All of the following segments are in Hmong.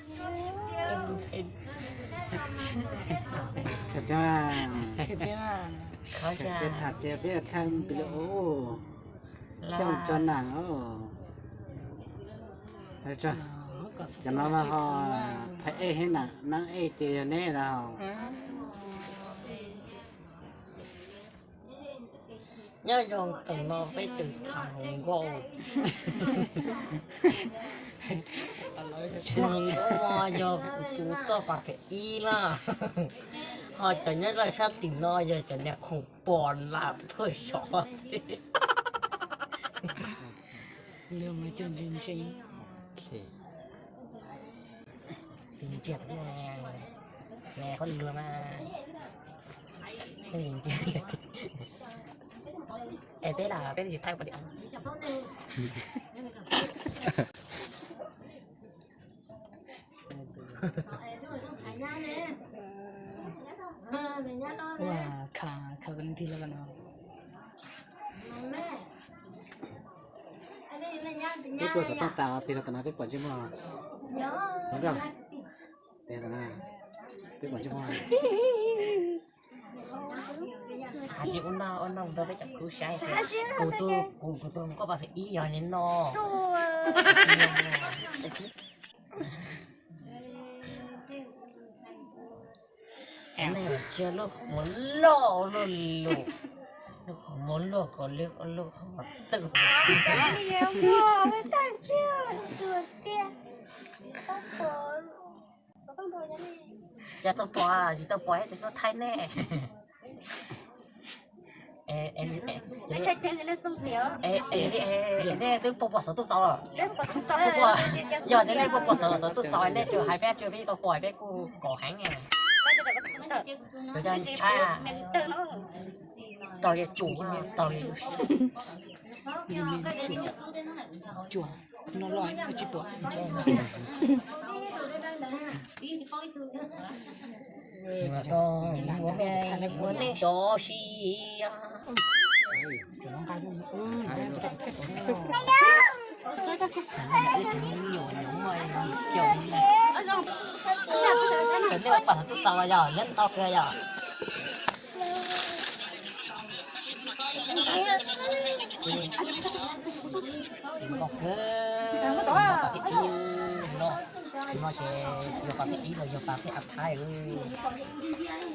Khaws thiab, khaws thiab, tham tias peb tham pis lus ub, coj tso nam os. Cov no ho phaj ej thiab nam, nam ej ces yog neb ntag. Nyob zoo, tus no peb tus tham hluas nkauj. Tus no yog tus toj pas phem ib na, ho cov nyob rau sab tim no yog cov niag khoom pom lam tuaj sov xwb. Tus ntiag ne, qhov lus mas, es peb lam peb tsis thaij pom tias. Ua, khaws, khaws ntij lawm no. Peb tuaj xov tooj tas tig rau tom no peb pom ntsej muag. Tes tom no peb pom ntsej muag. Has tsis ua no ua no rau peb cov khub saib. Kuv tus, kuv, kuv tus hluas nkauj pas phem ib yog li no. Cia lub qhov muag loj luaj li lus, lub qhov muag loj kom lub qhov muag twj. Cas tau pom, tsis tau pom es tes tuaj thaij nej. Nej twb pom pom xov tooj txaus los? Yog tias nej pom pom xov tooj txaus nej tsuas hais peb, tsuas peb tau pom peb kuj kom heev. Tau yog tsum, tau yog tsum. Ua me, ua nej xyov si. Nej pom xov tooj txaus yog nyob ntau kawg yog. Nkauj kawg, nkauj pas phem ib no, no ces yog pas phem ib los yog pas phem ab thaib.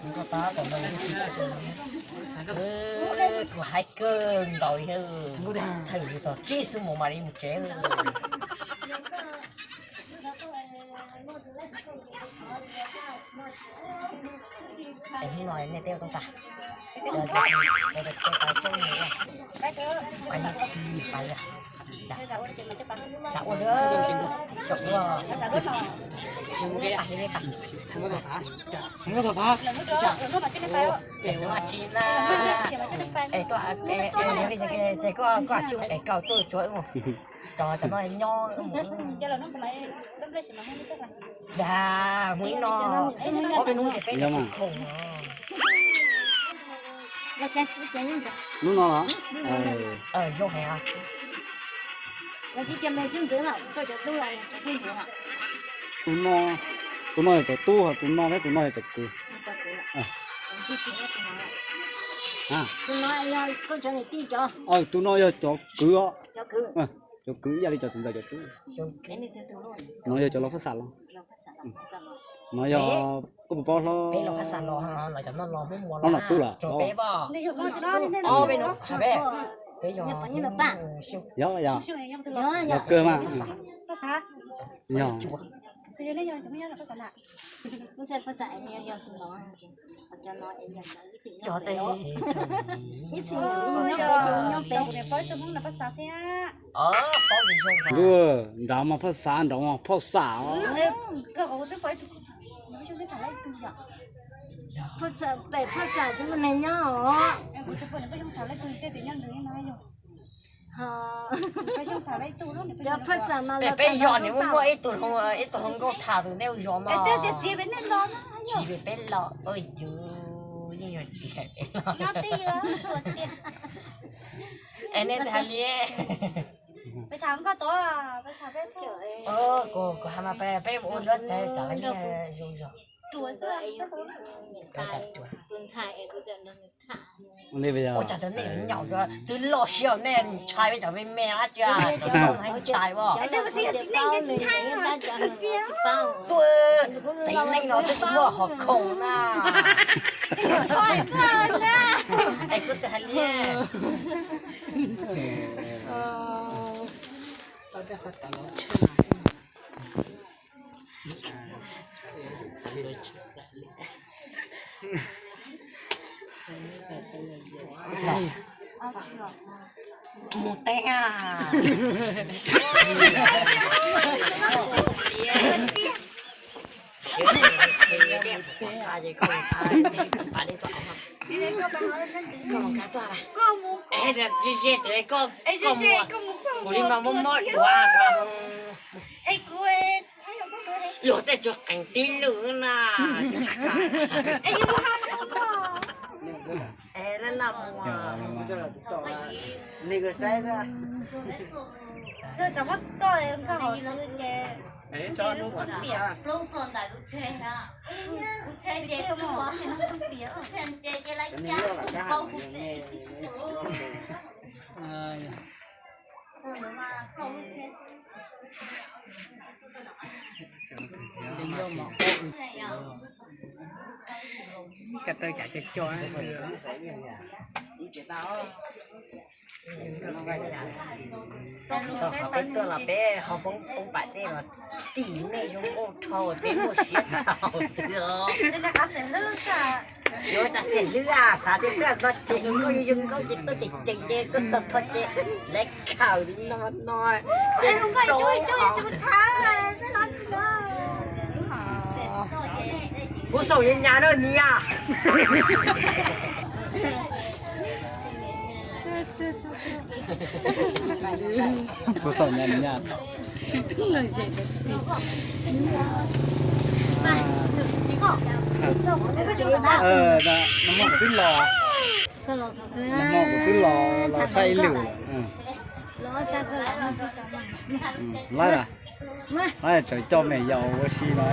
Nkauj tab tom no, kuv hais kawg nkaus li, thawm li tog tsib xuab moos mam li mus tsev. Es hnub no nej teb ua tau tas. Xav ua lawm, es koj, koj tsis es koj tuaj tsuav wb mus. Cov no nyob wb mus. Dag, mus ib no, ob peb hnub ces peb khoom. Hnub no los? Zoo heev. Tus no, tus no yog cov tub, tus no thiab tus no yog cov kwv. Tus no yog cov kwv os. Cov kwv ib yam li cov txiv ntxawm cov tub. No yog cov los phaj xas los. No yog koj puas paub hlob, hlob Nom Tub lawm? Yog, yog, yog kawg mas. Yog. Ntuj, nrad mas phauj xav, nrad mas phauj xav os. Pem phauj xav tsis muaj neeg nyob os. Cov phauj xav mas pem peb zos nws muaj muaj ib tug, ib tug hluas nkauj tham tus nej ua zos no. Tsis pem peb los, yus yeej yog tsis pem peb los. Es nej hais li. Peb tham koj tuaj, peb tham peb tuaj. Kuv, kuv hais mas peb, peb ua lub tsev tam li zoo zog. Ua cas cov neeg nyaum twb loj siab, nej ntshai peb cov me me ab tsi, cov loj heev ntshai as. Tuaj, tsev neeg no twb tsis muaj hom khoom na. Es kuv twb hais li. Mus teb a. Koj mus kab tuaj, ze ze, kuv li mas muab mob duav. Luag tej tsuas qees tib lwm na. Ka tawg cas cog cog. Tau qhov peb tuaj los peb ho poob poob pam dej los tim nej zoo nkauj dhau, peb muaj siab dhau xwb os. Yuav cov xiam hlwb a, xav tias tuaj no ces zoo nkauj zoo nkauj ces tuaj ceev ceev ces tuaj txog tho ces lawv khaws li no no ces rau. Kuv saum nyab nyab na niam. Kuv saum nyab nyab. Nag hmo kuv twb los, nag hmo kuv twb los los saib ib lwm lawm. Laib, laib tsawv coj me yaus ua si no.